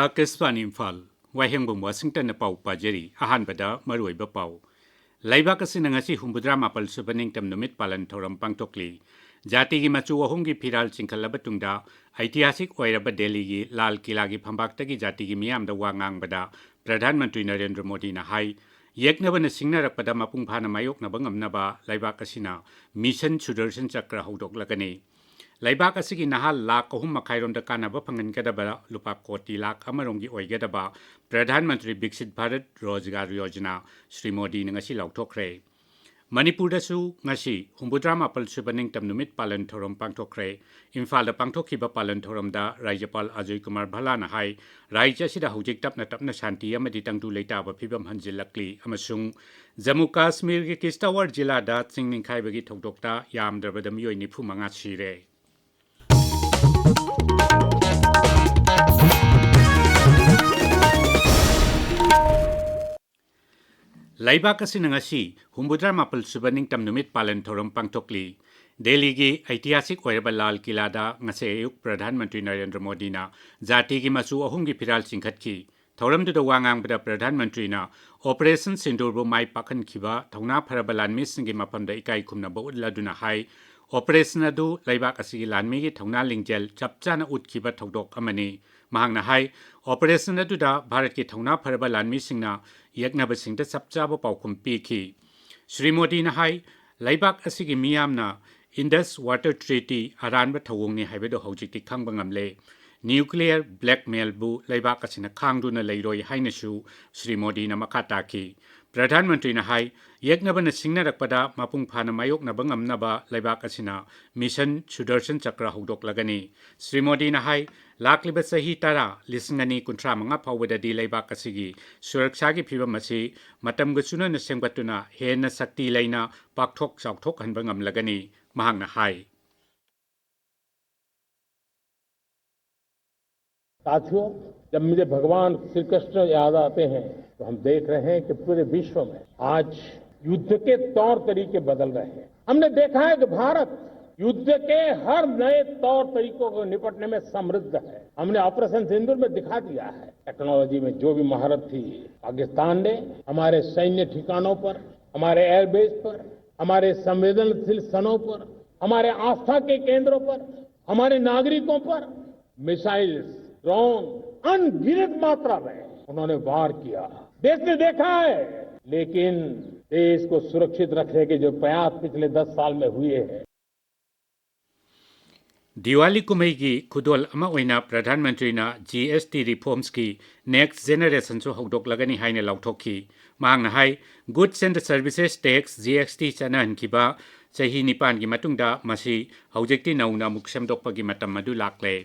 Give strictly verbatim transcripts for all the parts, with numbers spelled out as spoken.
ꯑꯥꯀꯥꯁꯕꯥꯅꯤ ꯏꯝꯐꯥꯜ, ꯋꯥꯍꯦꯡꯕꯝ ꯋꯥꯁꯤꯡꯇꯟꯅ ꯄꯥꯎ ꯄꯥꯖꯔꯤ꯫ ꯑꯍꯥꯟꯕꯗ ꯃꯔꯨꯑꯣꯏꯕ ꯄꯥꯎ꯫ ꯂꯩꯕꯥꯛ ꯑꯁꯤꯅ ꯉꯁꯤ ꯍꯨꯝꯐꯨꯇꯔꯥ ꯃꯥꯄꯜ ꯁꯨꯕ ꯅꯤꯡꯇꯝ ꯅꯨꯃꯤꯠ ꯄꯥꯂꯟ ꯊꯧꯔꯝ ꯄꯥꯡꯊꯣꯛꯂꯤ꯫ ꯖꯥꯇꯤꯒꯤ ꯃꯆꯨ ꯑꯍꯨꯝꯒꯤ ꯐꯤꯔꯥꯜ ꯆꯤꯡꯈꯠꯂꯕ ꯇꯨꯡꯗ, ꯑꯩꯇꯤꯍꯥꯁꯤꯛ ꯑꯣꯏꯔꯕ ꯗꯦꯜꯂꯤꯒꯤ ꯂꯥꯜ ꯀꯤꯂꯥꯒꯤ ꯐꯝꯄꯥꯛꯇꯒꯤ ꯖꯥꯇꯤꯒꯤ ꯃꯤꯌꯥꯝꯗ ꯋꯥ ꯉꯥꯡꯕꯗ ꯄ꯭ꯔꯙꯥꯟ ꯃꯟꯇ꯭ꯔꯤ ꯅꯔꯦꯟꯗ꯭ꯔ ꯃꯣꯗꯤꯅ ꯍꯥꯏ, ꯌꯦꯛꯅꯕꯅ ꯁꯤꯡꯅꯔꯛꯄꯗ ꯃꯄꯨꯡ ꯐꯥꯅ ꯃꯥꯌꯣꯛꯅꯕ ꯉꯝꯅꯕ ꯂꯩꯕꯥꯛ ꯑꯁꯤꯅ ꯃꯤꯁꯟ ꯁꯨꯗꯔꯁꯟ ꯆꯀ꯭ꯔ ꯍꯧꯗꯣꯛꯂꯒꯅꯤ꯫ ꯂꯩꯕꯥꯛ ꯑꯁꯤꯒꯤ ꯅꯍꯥ ꯂꯥꯈ ꯑꯍꯨꯝ ꯃꯈꯥꯏꯔꯣꯝꯗ ꯀꯥꯟꯅꯕ ꯐꯪꯍꯟꯒꯗꯕ ꯂꯨꯄꯥ ꯀꯣꯇꯤ ꯂꯥꯈ ꯑꯃꯔꯣꯝꯒꯤ ꯑꯣꯏꯒꯗꯕ ꯄ꯭ꯔꯙꯥꯟ ꯃꯟꯇ꯭ꯔꯤ ꯕꯤꯛꯁꯤꯠ ꯚꯥꯔꯠ ꯔꯣꯖꯒꯥꯔ ꯌꯣꯖꯅꯥ ꯁ꯭ꯔꯤ ꯃꯣꯗꯤꯅ ꯉꯁꯤ ꯂꯥꯎꯊꯣꯛꯈ꯭ꯔꯦ꯫ ꯃꯅꯤꯄꯨꯔꯗꯁꯨ ꯉꯁꯤ ꯍꯨꯝꯐꯨꯇꯔꯥ ꯃꯥꯄꯜ ꯁꯨꯕ ꯅꯤꯡꯇꯝ ꯅꯨꯃꯤꯠ ꯄꯥꯂꯟ ꯊꯧꯔꯝ ꯄꯥꯡꯊꯣꯛꯈ꯭ꯔꯦ꯫ ꯏꯝꯐꯥꯜꯗ ꯄꯥꯡꯊꯣꯛꯈꯤꯕ ꯄꯥꯂꯟ ꯊꯧꯔꯝꯗ ꯔꯥꯖ꯭ꯌꯄꯥꯜ ꯑꯖꯣꯏ ꯀꯨꯃꯥꯔ ꯚꯜꯂꯥꯅ ꯍꯥꯏ, ꯔꯥꯖ꯭ꯌ ꯑꯁꯤꯗ ꯍꯧꯖꯤꯛ ꯇꯞꯅ ꯇꯞꯅ ꯁꯥꯟꯇꯤ ꯑꯃꯗꯤ ꯇꯪꯗꯨ ꯂꯩꯇꯥꯕ ꯐꯤꯕꯝ ꯍꯟꯖꯤꯜꯂꯛꯂꯤ ꯑꯃꯁꯨꯡ ꯖꯝꯃꯨ ꯀꯥꯁꯃꯤꯔꯒꯤ ꯀꯤꯁꯇꯋꯥꯔ ꯖꯤꯂꯥꯗ ꯆꯤꯡ ꯅꯤꯡꯈꯥꯏꯕꯒꯤ ꯊꯧꯗꯣꯛꯇ ꯌꯥꯝꯗ꯭ꯔꯕꯗ ꯃꯤꯑꯣꯏ ꯅꯤꯐꯨ ꯃꯉꯥ ꯁꯤꯔꯦ꯫ ꯂꯩꯕꯥꯛ ꯑꯁꯤꯅ ꯉꯁꯤ ꯍꯨꯝꯐꯨꯇꯔꯥ ꯃꯥꯄꯜ ꯁꯨꯕ ꯅꯤꯡꯇꯝ ꯅꯨꯃꯤꯠ ꯄꯥꯂꯟ ꯊꯧꯔꯝ ꯄꯥꯡꯊꯣꯛꯂꯤ꯫ ꯗꯦꯜꯂꯤꯒꯤ ꯑꯩꯇꯤꯍꯥꯁꯤꯛ ꯑꯣꯏꯔꯕ ꯂꯥꯜ ꯀꯤꯂꯥꯗ ꯉꯁꯤ ꯑꯌꯨꯛ ꯄ꯭ꯔꯙꯥꯟ ꯃꯟꯇ꯭ꯔꯤ ꯅꯔꯦꯟꯗ꯭ꯔ ꯃꯣꯗꯤꯅ ꯖꯥꯇꯤꯒꯤ ꯃꯆꯨ ꯑꯍꯨꯝꯒꯤ ꯐꯤꯔꯥꯜ ꯆꯤꯡꯈꯠꯈꯤ꯫ ꯊꯧꯔꯝꯗꯨꯗ ꯋꯥ ꯉꯥꯡꯕꯗ ꯄ꯭ꯔꯙꯥꯟ ꯃꯟꯇ꯭ꯔꯤꯅ ꯑꯣꯄꯔꯦꯁꯟ ꯁꯤꯟꯗꯨꯔꯕꯨ ꯃꯥꯏ ꯄꯥꯛꯍꯟꯈꯤꯕ ꯊꯧꯅꯥ ꯐꯔꯕ ꯂꯥꯟꯃꯤꯁꯤꯡꯒꯤ ꯃꯐꯝꯗ ꯏꯀꯥꯏ ꯈꯨꯝꯅꯕ ꯎꯠꯂꯗꯨꯅ ꯍꯥꯏ, ꯑꯣꯄꯔꯦꯁꯟ ꯑꯗꯨ ꯂꯩꯕꯥꯛ ꯑꯁꯤꯒꯤ ꯂꯥꯟꯃꯤꯒꯤ ꯊꯧꯅꯥ ꯂꯤꯡꯖꯦꯜ ꯆꯞ ꯆꯥꯅ ꯎꯠꯈꯤꯕ ꯊꯧꯗꯣꯛ ꯑꯃꯅꯤ꯫ ꯃꯍꯥꯛꯅ ꯍꯥꯏ, ꯑꯣꯄꯔꯦꯁꯟ ꯑꯗꯨꯗ ꯚꯥꯔꯠꯀꯤ ꯊꯧꯅꯥ ꯐꯔꯕ ꯂꯥꯟꯃꯤꯁꯤꯡꯅ ꯌꯦꯛꯅꯕꯁꯤꯡꯗ ꯆꯞ ꯆꯥꯕ ꯄꯥꯎꯈꯨꯝ ꯄꯤꯈꯤ꯫ ꯁ꯭ꯔꯤ ꯃꯣꯗꯤꯅ ꯍꯥꯏ, ꯂꯩꯕꯥꯛ ꯑꯁꯤꯒꯤ ꯃꯤꯌꯥꯝꯅ ꯏꯟꯗꯁ ꯋꯥꯇꯔ ꯇ꯭ꯔꯤꯇꯤ ꯑꯔꯥꯟꯕ ꯊꯧꯑꯣꯡꯅꯤ ꯍꯥꯏꯕꯗꯨ ꯍꯧꯖꯤꯛꯇꯤ ꯈꯪꯕ ꯉꯝꯂꯦ꯫ ꯅ꯭ꯌꯨꯀ꯭ꯂꯤꯌꯔ ꯕ꯭ꯂꯦꯛꯃꯦꯜꯕꯨ ꯂꯩꯕꯥꯛ ꯑꯁꯤꯅ ꯈꯥꯡꯗꯨꯅ ꯂꯩꯔꯣꯏ ꯍꯥꯏꯅꯁꯨ ꯁ꯭ꯔꯤ ꯃꯣꯗꯤꯅ ꯃꯈꯥ ꯇꯥꯈꯤ꯫ ꯄ꯭ꯔꯙꯥꯟ ꯃꯟꯇ꯭ꯔꯤꯅ ꯍꯥꯏ, ꯌꯦꯛꯅꯕꯅ ꯁꯤꯡꯅꯔꯛꯄꯗ ꯃꯄꯨꯡ ꯐꯥꯅ ꯃꯥꯌꯣꯛꯅꯕ ꯉꯝꯅꯕ ꯂꯩꯕꯥꯛ ꯑꯁꯤꯅ ꯃꯤꯁꯟ ꯁꯨꯗꯔꯁꯟ ꯆꯀ꯭ꯔ ꯍꯧꯗꯣꯛꯂꯒꯅꯤ꯫ ꯁ꯭ꯔꯤ ꯃꯣꯗꯤꯅ ꯍꯥꯏ, ꯂꯥꯛꯂꯤꯕ ꯆꯍꯤ ꯇꯔꯥ, ꯂꯤꯁꯤꯡ ꯑꯅꯤ ꯀꯨꯟꯊ꯭ꯔꯥ ꯃꯉꯥ ꯐꯥꯎꯕꯗꯗꯤ ꯂꯩꯕꯥꯛ ꯑꯁꯤꯒꯤ ꯁꯨꯔꯛꯁꯥꯒꯤ ꯐꯤꯕꯝ ꯑꯁꯤ ꯃꯇꯝꯒ ꯆꯨꯅꯅ ꯁꯦꯝꯒꯠꯇꯨꯅ ꯍꯦꯟꯅ ꯁꯛꯇꯤ ꯂꯩꯅ ꯄꯥꯛꯊꯣꯛ ꯆꯥꯎꯊꯣꯛꯍꯟꯕ ꯉꯝꯂꯒꯅꯤ꯫ ꯃꯍꯥꯛꯅ ꯍꯥꯏ꯫ साथियों, जब मुझे भगवान श्री कृष्ण याद आते हैं, तो हम देख रहे हैं कि पूरे विश्व में आज युद्ध के तौर तरीके बदल रहे हैं। हमने देखा है कि भारत युद्ध के हर नए तौर तरीकों को निपटने में समृद्ध है। हमने ऑपरेशन सिंदूर में दिखा दिया है, टेक्नोलॉजी में जो भी महारत थी, पाकिस्तान ने हमारे सैन्य ठिकानों पर, हमारे एयरबेस पर, हमारे संवेदनशील स्थानों पर, हमारे आस्था के केंद्रों पर, हमारे नागरिकों पर मिसाइल्स, ड्रोन अनगिनत मात्रा में उन्होंने वार किया। देश ने देखा है, लेकिन देश को सुरक्षित रखने के जो प्रयास पिछले दस साल में हुए हैं, ꯗꯤꯋꯥꯂꯤ ꯀꯨꯝꯍꯩꯒꯤ ꯈꯨꯗꯣꯜ ꯑꯃ ꯑꯣꯏꯅ ꯄ꯭ꯔꯙꯥꯟ ꯃꯟꯇ꯭ꯔꯤꯅ ꯖꯤ ꯑꯦꯁ ꯇꯤ ꯔꯤꯐꯣꯔꯝꯁꯀꯤ ꯅꯦꯛꯁ ꯖꯦꯅꯦꯔꯦꯁꯟꯁꯨ ꯍꯧꯗꯣꯛꯂꯒꯅꯤ ꯍꯥꯏꯅ ꯂꯥꯎꯊꯣꯛꯈꯤ꯫ ꯃꯍꯥꯛꯅ ꯍꯥꯏ, Goods and Services Tax, G S T, ꯆꯠꯅꯍꯟꯈꯤꯕ ꯆꯍꯤ ꯅꯤꯄꯥꯟꯒꯤ ꯃꯇꯨꯡꯗ ꯃꯁꯤ ꯍꯧꯖꯤꯛꯇꯤ ꯅꯧꯅ ꯑꯃꯨꯛ ꯁꯦꯝꯗꯣꯛꯄꯒꯤ ꯃꯇꯝ ꯑꯗꯨ ꯂꯥꯛꯂꯦ꯫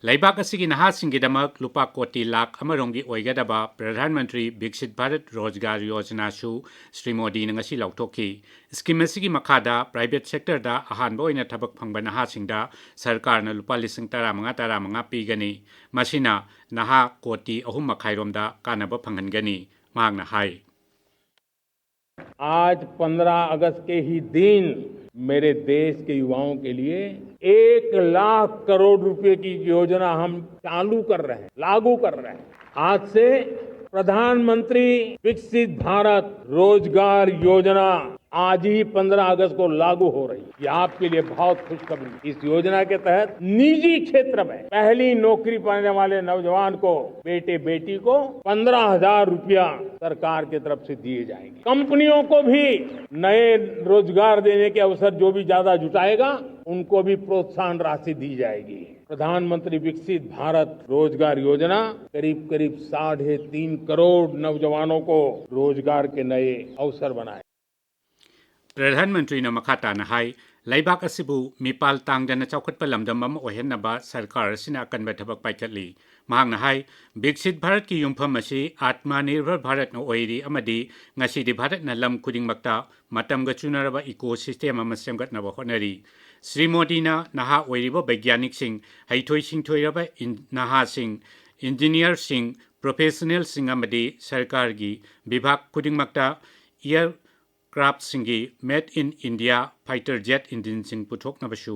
ꯂꯩꯕꯥꯛ ꯑꯁꯤꯒꯤ ꯅꯍꯥꯁꯤꯡꯒꯤꯗꯃꯛ ꯂꯨꯄꯥ ꯀꯣꯇꯤ ꯂꯥꯈ ꯑꯃꯔꯣꯝꯒꯤ ꯑꯣꯏꯒꯗꯕ ꯄ꯭ꯔꯙꯥꯟ ꯃꯟꯇ꯭ꯔꯤ ꯕꯤꯛꯁꯤꯠ ꯚꯥꯔꯠ ꯔꯣꯖꯒꯥꯔ ꯌꯣꯖꯅꯥꯁꯨ ꯁ꯭ꯔꯤ ꯃꯣꯗꯤꯅ ꯉꯁꯤ ꯂꯥꯎꯊꯣꯛꯈꯤ꯫ ꯁ꯭ꯀꯤꯝ ꯑꯁꯤꯒꯤ ꯃꯈꯥꯗ ꯄ꯭ꯔꯥꯏꯚꯦꯠ ꯁꯦꯛꯇꯔꯗ ꯑꯍꯥꯟꯕ ꯑꯣꯏꯅ ꯊꯕꯛ ꯐꯪꯕ ꯅꯍꯥꯁꯤꯡꯗ ꯁꯔꯀꯥꯔꯅ ꯂꯨꯄꯥ ꯂꯤꯁꯤꯡ ꯇꯔꯥꯃꯉꯥ, ꯇꯔꯥꯃꯉꯥ ꯄꯤꯒꯅꯤ꯫ ꯃꯁꯤꯅ ꯅꯍꯥ ꯀꯣꯇꯤ ꯑꯍꯨꯝ ꯃꯈꯥꯏꯔꯣꯝꯗ ꯀꯥꯟꯅꯕ ꯐꯪꯍꯟꯒꯅꯤ꯫ ꯃꯍꯥꯛꯅ ꯍꯥꯏ, आज पन्द्रह अगस्त के ही दिन मेरे देश के युवाओं के लिए एक लाख करोड़ रुपए की योजना हम चालू कर रहे हैं, लागू कर रहे हैं। आज से प्रधानमंत्री विकसित भारत रोजगार योजना आज ही पन्द्रह अगस्त को लागू हो रही है। ये आपके लिए बहुत खुशखबरी। इस योजना के तहत निजी क्षेत्र में पहली नौकरी पाने वाले नौजवान को, बेटे बेटी को पन्द्रह हजार रुपया सरकार की तरफ से दिए जाएंगे। कंपनियों को भी नए रोजगार देने के अवसर जो भी ज्यादा जुटाएगा, उनको भी प्रोत्साहन राशि दी जाएगी। प्रधानमंत्री विकसित भारत रोजगार योजना करीब करीब साढ़े तीन करोड़ नौजवानों को रोजगार के नए अवसर बनाए। ꯄ꯭ꯔꯙꯥꯟ ꯃꯟꯇ꯭ꯔꯤꯅ ꯃꯈꯥ ꯇꯥꯅ ꯍꯥꯏ, ꯂꯩꯕꯥꯛ ꯑꯁꯤꯕꯨ ꯃꯤꯄꯥꯜ ꯇꯥꯡꯗꯅ ꯆꯥꯎꯈꯠꯄ ꯂꯝꯗꯝ ꯑꯃ ꯑꯣꯏꯍꯟꯅꯕ ꯁꯔꯀꯥꯔ ꯑꯁꯤꯅ ꯑꯀꯟꯕ ꯊꯕꯛ ꯄꯥꯏꯈꯠꯂꯤ꯫ ꯃꯍꯥꯛꯅ ꯍꯥꯏ, ꯕꯤꯛꯁꯤꯠ ꯚꯥꯔꯠꯀꯤ ꯌꯨꯝꯐꯝ ꯑꯁꯤ ꯑꯥꯠꯃꯅꯤꯔꯚꯔ ꯚꯥꯔꯠꯅ ꯑꯣꯏꯔꯤ ꯑꯃꯗꯤ ꯉꯁꯤꯗꯤ ꯚꯥꯔꯠꯅ ꯂꯝ ꯈꯨꯗꯤꯡꯃꯛꯇ ꯃꯇꯝꯒ ꯆꯨꯅꯔꯕ ꯏꯀꯣ ꯁꯤꯁꯇꯦꯝ ꯑꯃ ꯁꯦꯝꯒꯠꯅꯕ ꯍꯣꯠꯅꯔꯤ꯫ ꯁ꯭ꯔꯤ ꯃꯣꯗꯤꯅ ꯅꯍꯥ ꯑꯣꯏꯔꯤꯕ ꯕꯩꯒ꯭ꯌꯥꯅꯤꯛꯁꯤꯡ, ꯍꯩꯊꯣꯏ ꯁꯤꯡꯊꯣꯏꯔꯕ ꯏꯟ-, ꯅꯍꯥꯁꯤꯡ, ꯏꯟꯖꯤꯅꯤꯌꯔꯁꯤꯡ, ꯄ꯭ꯔꯣꯐꯦꯁꯅꯦꯜꯁꯤꯡ ꯑꯃꯗꯤ ꯁꯔꯀꯥꯔꯒꯤ ꯕꯤꯚꯥꯒ ꯈꯨꯗꯤꯡꯃꯛꯇ ꯏꯌꯔ ꯑꯦꯌꯔꯀ꯭ꯔꯥꯐꯁꯤꯡꯒꯤ Made in India fighter jet engineꯁꯤꯡ ꯄꯨꯊꯣꯛꯅꯕꯁꯨ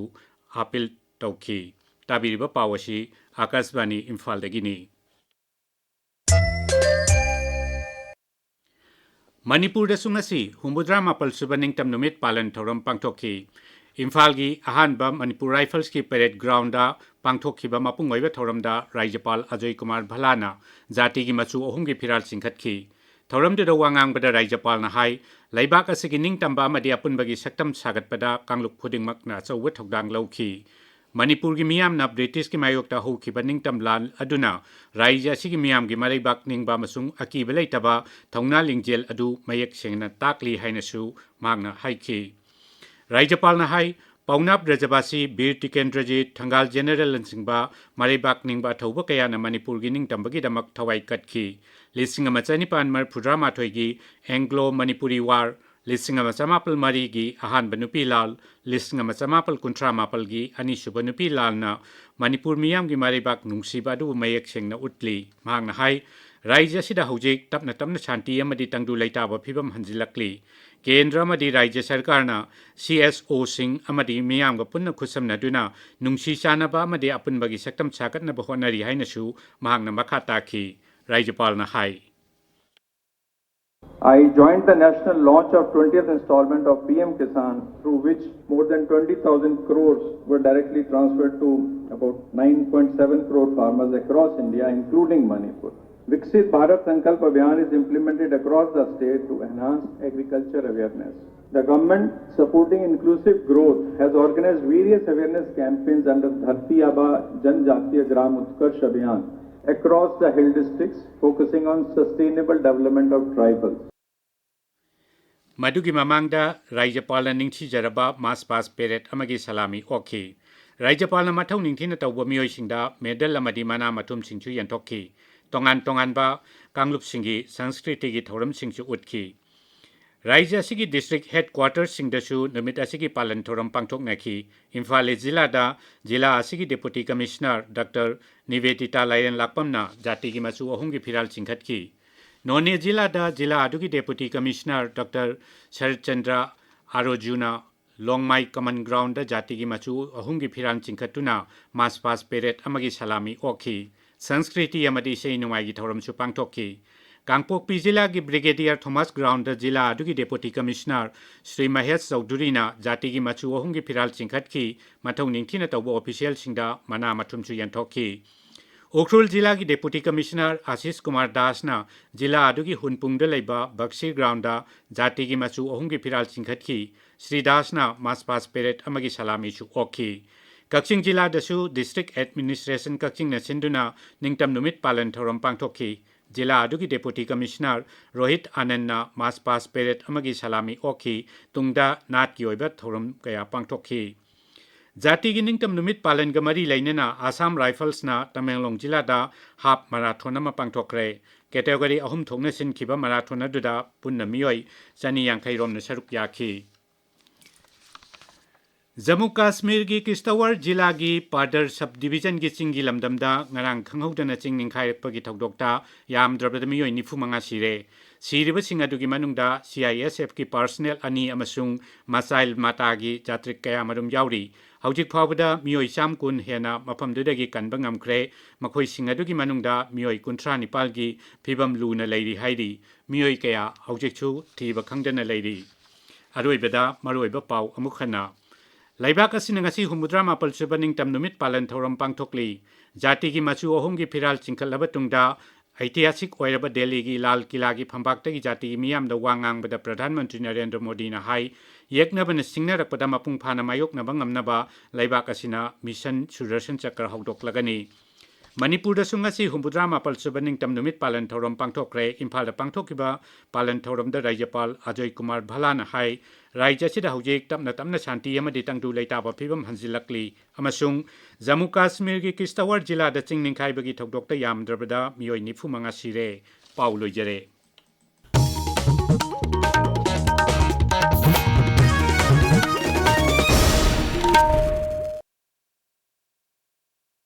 ꯑꯥꯄꯤꯜ ꯇꯧꯈꯤ꯫ ꯇꯥꯕꯤꯔꯤꯕ ꯄꯥꯎ ꯑꯁꯤ ꯑꯥꯀꯥꯁꯕꯥꯅꯤ ꯏꯝꯐꯥꯜꯗꯒꯤꯅꯤ꯫ ꯃꯅꯤꯄꯨꯔꯗꯁꯨ ꯉꯁꯤ ꯍꯨꯝꯐꯨꯇꯔꯥ ꯃꯥꯄꯜ ꯁꯨꯕ ꯅꯤꯡꯇꯝ ꯅꯨꯃꯤꯠ ꯄꯥꯂꯟ ꯊꯧꯔꯝ ꯄꯥꯡꯊꯣꯛꯈꯤ꯫ ꯏꯝꯐꯥꯜꯒꯤ ꯑꯍꯥꯟꯕ ꯃꯅꯤꯄꯨꯔ ꯔꯥꯏꯐꯜꯁꯀꯤ ꯄꯦꯔꯦꯗ ꯒ꯭ꯔꯥꯎꯟꯗ ꯄꯥꯡꯊꯣꯛꯈꯤꯕ ꯃꯄꯨꯡ ꯑꯣꯏꯕ ꯊꯧꯔꯝꯗ ꯔꯥꯖ꯭ꯌꯄꯥꯜ ꯑꯖꯣꯏ ꯀꯨꯃꯥꯔ ꯚꯜꯂꯥꯅ ꯖꯥꯇꯤꯒꯤ ꯃꯆꯨ ꯑꯍꯨꯝꯒꯤ ꯐꯤꯔꯥꯜ ꯆꯤꯡꯈꯠꯈꯤ꯫ ꯊꯧꯔꯝꯗꯨꯗ ꯋꯥ ꯉꯥꯡꯕꯗ ꯔꯥꯖ꯭ꯌꯄꯥꯜꯅ ꯍꯥꯏ, ꯂꯩꯕꯥꯛ ꯑꯁꯤꯒꯤ ꯅꯤꯡꯇꯝꯕ ꯑꯃꯗꯤ ꯑꯄꯨꯟꯕꯒꯤ ꯁꯛꯇꯝ ꯁꯥꯒꯠꯄꯗ ꯀꯥꯡꯂꯨꯞ ꯈꯨꯗꯤꯡꯃꯛꯅ ꯑꯆꯧꯕ ꯊꯧꯗꯥꯡ ꯂꯧꯈꯤ꯫ ꯃꯅꯤꯄꯨꯔꯒꯤ ꯃꯤꯌꯥꯝꯅ ꯕ꯭ꯔꯤꯇꯤꯁꯀꯤ ꯃꯥꯌꯣꯛꯇ ꯍꯧꯈꯤꯕ ꯅꯤꯡꯇꯝ ꯂꯥꯟ ꯑꯗꯨꯅ ꯔꯥꯖ꯭ꯌ ꯑꯁꯤꯒꯤ ꯃꯤꯌꯥꯝꯒꯤ ꯃꯔꯩꯕꯥꯛ ꯅꯤꯡꯕ ꯑꯃꯁꯨꯡ ꯑꯀꯤꯕ ꯂꯩꯇꯕ ꯊꯧꯅꯥ ꯂꯤꯡꯖꯦꯜ ꯑꯗꯨ ꯃꯌꯦꯛ ꯁꯦꯡꯅ ꯇꯥꯛꯂꯤ ꯍꯥꯏꯅꯁꯨ ꯃꯍꯥꯛꯅ ꯍꯥꯏꯈꯤ꯫ ꯔꯥꯖ꯭ꯌꯄꯥꯜꯅ ꯍꯥꯏ, ꯄꯥꯎꯅꯥ ꯕ꯭ꯔꯖꯕꯥꯁꯤ ꯕꯤꯔ ꯇꯤꯀꯦꯟꯗ꯭ꯔꯖꯤꯠ, ꯊꯪꯒꯥꯜ ꯖꯦꯅꯔꯦꯜꯅꯆꯤꯡꯕ ꯃꯔꯩꯕꯥꯛ ꯅꯤꯡꯕ ꯑꯊꯧꯕ ꯀꯌꯥꯅ ꯃꯅꯤꯄꯨꯔꯒꯤ ꯅꯤꯡꯇꯝꯕꯒꯤ ꯗꯃꯛ ꯊꯋꯥꯏ ꯀꯠꯈꯤ꯫ ꯂꯤꯁꯤꯡ ꯑꯃ ꯆꯅꯤꯄꯥꯟ ꯃꯔꯤꯐꯨꯇꯔꯥ ꯃꯥꯊꯣꯏꯒꯤ ꯑꯦꯡꯒ꯭ꯂꯣ ꯃꯅꯤꯄꯨꯔꯤ ꯋꯥꯔ, ꯂꯤꯁꯤꯡ ꯑꯃ ꯆꯃꯥꯄꯜ ꯃꯔꯤꯒꯤ ꯑꯍꯥꯟꯕ ꯅꯨꯄꯤ ꯂꯥꯜ, ꯂꯤꯁꯤꯡ ꯑꯃ ꯆꯃꯥꯄꯜ ꯀꯨꯟꯊ꯭ꯔꯥ ꯃꯥꯄꯜꯒꯤ ꯑꯅꯤꯁꯨꯕ ꯅꯨꯄꯤ ꯂꯥꯜꯅ ꯃꯅꯤꯄꯨꯔ ꯃꯤꯌꯥꯝꯒꯤ ꯃꯔꯩꯕꯥꯛ ꯅꯨꯡꯁꯤꯕ ꯑꯗꯨꯕꯨ ꯃꯌꯦꯛ ꯁꯦꯡꯅ ꯎꯠꯂꯤ꯫ ꯃꯍꯥꯛꯅ ꯍꯥꯏ, ꯔꯥꯖ꯭ꯌ ꯑꯁꯤꯗ ꯍꯧꯖꯤꯛ ꯇꯞꯅ ꯇꯞꯅ ꯁꯥꯟꯇꯤ ꯑꯃꯗꯤ ꯇꯪꯗꯨ ꯂꯩꯇꯥꯕ ꯐꯤꯕꯝ ꯍꯟꯖꯤꯜꯂꯛꯂꯤ꯫ ꯀꯦꯟꯗ꯭ꯔ ꯑꯃꯗꯤ ꯔꯥꯖ꯭ꯌ ꯁꯔꯀꯥꯔꯅ ꯁꯤ ꯑꯦꯁ ꯑꯣꯁꯤꯡ ꯑꯃꯗꯤ ꯃꯤꯌꯥꯝꯒ ꯄꯨꯟꯅ ꯈꯨꯠꯁꯝꯅꯗꯨꯅ ꯅꯨꯡꯁꯤ ꯆꯥꯟꯅꯕ ꯑꯃꯗꯤ ꯑꯄꯨꯟꯕꯒꯤ ꯁꯛꯇꯝ ꯁꯥꯒꯠꯅꯕ ꯍꯣꯠꯅꯔꯤ ꯍꯥꯏꯅꯁꯨ ꯃꯍꯥꯛꯅ ꯃꯈꯥ ꯇꯥꯈꯤ꯫ ꯔꯥꯖ꯭ꯌꯄꯥꯜꯅ ꯍꯥꯏ꯫ I joined the national launch of twentieth installment of P M Kisan, through which more than twenty thousand crores were directly transferred to about nine point seven crore farmers across India, including Manipur. Viksit Bharat Sankalp Abhiyan is implemented across the state to enhance agriculture awareness. The government, supporting inclusive growth, has organized various awareness campaigns under Dharti Aaba Janjatiya Gram Utkarsh Abhiyan across the hill districts, focusing on sustainable development of tribals. ꯃꯗꯨꯒꯤ ꯃꯃꯥꯡꯗ ꯔꯥꯖ꯭ꯌꯄꯥꯜꯅ ꯅꯤꯡꯊꯤꯖꯔꯕ March pass parade ꯑꯃꯒꯤ ꯁꯂꯥꯃꯤ ꯑꯣꯛꯈꯤ꯫ ꯔꯥꯖ꯭ꯌꯄꯥꯜꯅ ꯃꯊꯧ ꯅꯤꯡꯊꯤꯅ ꯇꯧꯕ ꯃꯤꯑꯣꯏꯁꯤꯡꯗ medal ꯑꯃꯗꯤ ꯃꯅꯥ ꯃꯊꯨꯝꯁꯤꯡꯁꯨ ꯌꯦꯟꯊꯣꯛꯈꯤ꯫ ꯇꯣꯉꯥꯟ ꯇꯣꯉꯥꯟꯕ ꯀꯥꯡꯂꯨꯞꯁꯤꯡꯒꯤ ꯁꯪꯁꯀ꯭ꯔꯤꯇꯤꯒꯤ ꯊꯧꯔꯝꯁꯤꯡꯁꯨ ꯎꯠꯈꯤ꯫ ꯔꯥꯖ꯭ꯌ ꯑꯁꯤꯒꯤ ꯗꯤꯁꯇ꯭ꯔꯤꯛ ꯍꯦꯗꯀ꯭ꯋꯥꯇꯔꯁꯤꯡꯗꯁꯨ ꯅꯨꯃꯤꯠ ꯑꯁꯤꯒꯤ ꯄꯥꯂꯟ ꯊꯧꯔꯝ ꯄꯥꯡꯊꯣꯛꯅꯈꯤ꯫ ꯏꯝꯐꯥꯜ ꯏꯁ ꯖꯤꯂꯥꯗ ꯖꯤꯂꯥ ꯑꯁꯤꯒꯤ ꯗꯦꯄꯨꯇꯤ ꯀꯃꯤꯁꯅꯔ ꯗꯥꯛꯇꯔ ꯅꯤꯕꯦꯗꯤꯇꯥ ꯂꯥꯏꯔꯦꯟ ꯂꯥꯛꯄꯝꯅ ꯖꯥꯇꯤꯒꯤ ꯃꯆꯨ ꯑꯍꯨꯝꯒꯤ ꯐꯤꯔꯥꯜ ꯆꯤꯡꯈꯠꯈꯤ꯫ ꯅꯣꯅꯦ ꯖꯤꯂꯥꯗ ꯖꯤꯂꯥ ꯑꯗꯨꯒꯤ Deputy Commissioner Doctor ꯁꯔꯠ ꯆꯟꯗ꯭ꯔ ꯑꯥꯔꯣꯖꯨꯅ ꯂꯣꯡꯃꯥꯏ Common Groundꯗ ꯖꯥꯇꯤꯒꯤ ꯃꯆꯨ ꯑꯍꯨꯝꯒꯤ ꯐꯤꯔꯥꯜ ꯆꯤꯡꯈꯠꯇꯨꯅ march past parade ꯑꯃꯒꯤ ꯁꯂꯥꯃꯤ ꯑꯣꯛꯈꯤ꯫ ꯁꯪꯁꯀ꯭ꯔꯤꯇꯤ ꯑꯃꯗꯤ ꯏꯁꯩ ꯅꯣꯡꯃꯥꯏꯒꯤ ꯊꯧꯔꯝꯁꯨ ꯄꯥꯡꯊꯣꯛꯈꯤ꯫ ꯀꯥꯡꯄꯣꯛꯄꯤ ꯖꯤꯂꯥꯒꯤ Brigadier Thomas Groundꯗ ꯖꯤꯂꯥ ꯑꯗꯨꯒꯤ Deputy Commissioner ꯁ꯭ꯔꯤ ꯃꯍꯦꯁ ꯆꯧꯙꯨꯔꯤꯅ ꯖꯥꯇꯤꯒꯤ ꯃꯆꯨ ꯑꯍꯨꯝꯒꯤ ꯐꯤꯔꯥꯜ ꯆꯤꯡꯈꯠꯈꯤ꯫ ꯃꯊꯧ ꯅꯤꯡꯊꯤꯅ ꯇꯧꯕ officialꯁꯤꯡꯗ ꯃꯅꯥ ꯃꯊꯨꯝꯁꯨ ꯌꯦꯟꯊꯣꯛꯈꯤ꯫ ꯎꯈ꯭ꯔꯨꯜ ꯖꯤꯂꯥꯒꯤ Deputy Commissioner ꯑꯥꯁꯤꯁ ꯀꯨꯃꯥꯔ ꯗꯥꯁꯅ ꯖꯤꯂꯥ ꯑꯗꯨꯒꯤ ꯍꯨꯟꯄꯨꯡꯗ ꯂꯩꯕ ꯕꯛꯁꯤ Groundꯗ ꯖꯥꯇꯤꯒꯤ ꯃꯆꯨ ꯑꯍꯨꯝꯒꯤ ꯐꯤꯔꯥꯜ ꯆꯤꯡꯈꯠꯈꯤ꯫ ꯁ꯭ꯔꯤ ꯗꯥꯁꯅ march past parade ꯑꯃꯒꯤ ꯁꯂꯥꯃꯤꯁꯨ ꯑꯣꯛꯈꯤ꯫ ꯀꯛꯆꯤꯡ ꯖꯤꯂꯥꯗꯁꯨ District Administration ꯀꯛꯆꯤꯡꯅ ꯁꯤꯟꯗꯨꯅ ꯅꯤꯡꯇꯝ ꯅꯨꯃꯤꯠ ꯄꯥꯂꯟ ꯊꯧꯔꯝ ꯄꯥꯡꯊꯣꯛꯈꯤ꯫ ꯖꯤꯂꯥ ꯑꯗꯨꯒꯤ Deputy Commissioner Rohit ꯑꯥꯅꯟꯗꯅ march past parade ꯑꯃꯒꯤ ꯁꯂꯥꯃꯤ ꯑꯣꯛꯈꯤ꯫ ꯇꯨꯡꯗ ꯅꯥꯠꯀꯤ ꯑꯣꯏꯕ ꯊꯧꯔꯝ ꯀꯌꯥ ꯄꯥꯡꯊꯣꯛꯈꯤ꯫ ꯖꯥꯇꯤꯒꯤ ꯅꯤꯡꯇꯝ ꯅꯨꯃꯤꯠ ꯄꯥꯂꯟꯒ ꯃꯔꯤ ꯂꯩꯅꯅ Assam Riflesꯅ ꯇꯃꯦꯡꯂꯣꯡ ꯖꯤꯂꯥꯗ half marathon ꯑꯃ ꯄꯥꯡꯊꯣꯛꯈ꯭ꯔꯦ꯫ Category ꯑꯍꯨꯝ ꯊꯣꯛꯅ ꯁꯤꯟꯈꯤꯕ marathon ꯑꯗꯨꯗ ꯄꯨꯟꯅ ꯃꯤꯑꯣꯏ ꯆꯅꯤ ꯌꯥꯡꯈꯩ ꯔꯣꯝꯅ ꯁꯔꯨꯛ ꯌꯥꯈꯤ꯫ ꯖꯝꯃꯨ ꯀꯥꯁꯃꯤꯔꯒꯤ ꯀꯤꯁꯇꯋꯥꯔ ꯖꯤꯂꯥꯒꯤ ꯄꯥꯗꯔ sub divisionꯒꯤ ꯆꯤꯡꯒꯤ ꯂꯝꯗꯝꯗ ꯉꯔꯥꯡ ꯈꯪꯍꯧꯗꯅ ꯆꯤꯡ ꯅꯤꯡꯈꯥꯏꯔꯛꯄꯒꯤ ꯊꯧꯗꯣꯛꯇ ꯌꯥꯝꯗ꯭ꯔꯕꯗ ꯃꯤꯑꯣꯏ ꯅꯤꯐꯨ ꯃꯉꯥ ꯁꯤꯔꯦ꯫ ꯁꯤꯔꯤꯕꯁꯤꯡ ꯑꯗꯨꯒꯤ ꯃꯅꯨꯡꯗ CISFꯀꯤ personnel ꯑꯅꯤ ꯑꯃꯁꯨꯡ ꯃꯁꯥꯏꯜ ꯃꯥꯇꯥꯒꯤ ꯖꯥꯇ꯭ꯔꯤꯛ ꯀꯌꯥꯃꯔꯨꯝ ꯌꯥꯎꯔꯤ꯫ ꯍꯧꯖꯤꯛ ꯐꯥꯎꯕꯗ ꯃꯤꯑꯣꯏ ꯆꯥꯝ ꯀꯨꯟ ꯍꯦꯟꯅ ꯃꯐꯝꯗꯨꯗꯒꯤ ꯀꯟꯕ ꯉꯝꯈ꯭ꯔꯦ꯫ ꯃꯈꯣꯏꯁꯤꯡ ꯑꯗꯨꯒꯤ ꯃꯅꯨꯡꯗ ꯃꯤꯑꯣꯏ ꯀꯨꯟꯊ꯭ꯔꯥ ꯅꯤꯄꯥꯜꯒꯤ ꯐꯤꯕꯝ ꯂꯨꯅ ꯂꯩꯔꯤ ꯍꯥꯏꯔꯤ꯫ ꯃꯤꯑꯣꯏ ꯀꯌꯥ ꯍꯧꯖꯤꯛꯁꯨ ꯊꯤꯕ ꯈꯪꯗꯅ ꯂꯩꯔꯤ꯫ ꯑꯔꯣꯏꯕꯗ ꯃꯔꯨꯑꯣꯏꯕ ꯄꯥꯎ ꯑꯃꯨꯛ ꯍꯟꯅ꯫ ꯂꯩꯕꯥꯛ ꯑꯁꯤꯅ ꯉꯁꯤ ꯍꯨꯝꯐꯨꯇꯔꯥ ꯃꯥꯄꯜ ꯁꯨꯕ ꯅꯤꯡꯇꯝ ꯅꯨꯃꯤꯠ ꯄꯥꯂꯟ ꯊꯧꯔꯝ ꯄꯥꯡꯊꯣꯛꯂꯤ꯫ ꯖꯥꯇꯤꯒꯤ ꯃꯆꯨ ꯑꯍꯨꯝꯒꯤ ꯐꯤꯔꯥꯜ ꯆꯤꯡꯈꯠꯂꯕ ꯇꯨꯡꯗ, ꯑꯩꯇꯤꯍꯥꯁꯤꯛ ꯑꯣꯏꯔꯕ ꯗꯦꯜꯂꯤꯒꯤ ꯂꯥꯜ ꯀꯤꯂꯥꯒꯤ ꯐꯝꯄꯥꯛꯇꯒꯤ ꯖꯥꯇꯤꯒꯤ ꯃꯤꯌꯥꯝꯗ ꯋꯥ ꯉꯥꯡꯕꯗ ꯄ꯭ꯔꯙꯥꯟ ꯃꯟꯇ꯭ꯔꯤ ꯅꯔꯦꯟꯗ꯭ꯔ ꯃꯣꯗꯤꯅ ꯍꯥꯏ, ꯌꯦꯛꯅꯕꯅ ꯁꯤꯡꯅꯔꯛꯄꯗ ꯃꯄꯨꯡ ꯐꯥꯅ ꯃꯥꯌꯣꯛꯅꯕ ꯉꯝꯅꯕ ꯂꯩꯕꯥꯛ ꯑꯁꯤꯅ ꯃꯤꯁꯟ ꯁꯨꯗꯔꯁꯟ ꯆꯀ꯭ꯔ ꯍꯧꯗꯣꯛꯂꯒꯅꯤ꯫ ꯃꯅꯤꯄꯨꯔꯗꯁꯨ ꯉꯁꯤ ꯍꯨꯝꯐꯨꯇꯔꯥ ꯃꯥꯄꯜ ꯁꯨꯕ ꯅꯤꯡꯇꯝ ꯅꯨꯃꯤꯠ ꯄꯥꯂꯟ ꯊꯧꯔꯝ ꯄꯥꯡꯊꯣꯛꯈ꯭ꯔꯦ꯫ ꯏꯝꯐꯥꯜꯗ ꯄꯥꯡꯊꯣꯛꯈꯤꯕ ꯄꯥꯂꯟ ꯊꯧꯔꯝꯗ ꯔꯥꯖ꯭ꯌꯄꯥꯜ ꯑꯖꯣꯏ ꯀꯨꯃꯥꯔ ꯚꯜꯂꯥꯅ ꯍꯥꯏ, ꯔꯥꯖ꯭ꯌ ꯑꯁꯤꯗ ꯍꯧꯖꯤꯛ ꯇꯞꯅ ꯇꯞꯅ ꯁꯥꯟꯇꯤ ꯑꯃꯗꯤ ꯇꯪꯗꯨ ꯂꯩꯇꯥꯕ ꯐꯤꯕꯝ ꯍꯟꯖꯤꯜꯂꯛꯂꯤ ꯑꯃꯁꯨꯡ ꯖꯝꯃꯨ ꯀꯥꯁꯃꯤꯔꯒꯤ ꯀꯤꯁꯇꯋꯥꯔ ꯖꯤꯂꯥꯗ ꯆꯤꯡ ꯅꯤꯡꯈꯥꯏꯕꯒꯤ ꯊꯧꯗꯣꯛꯇ ꯌꯥꯝꯗ꯭ꯔꯕꯗ ꯃꯤꯑꯣꯏ ꯅꯤꯐꯨ ꯃꯉꯥ ꯁꯤꯔꯦ꯫ ꯄꯥꯎ ꯂꯣꯏꯖꯔꯦ꯫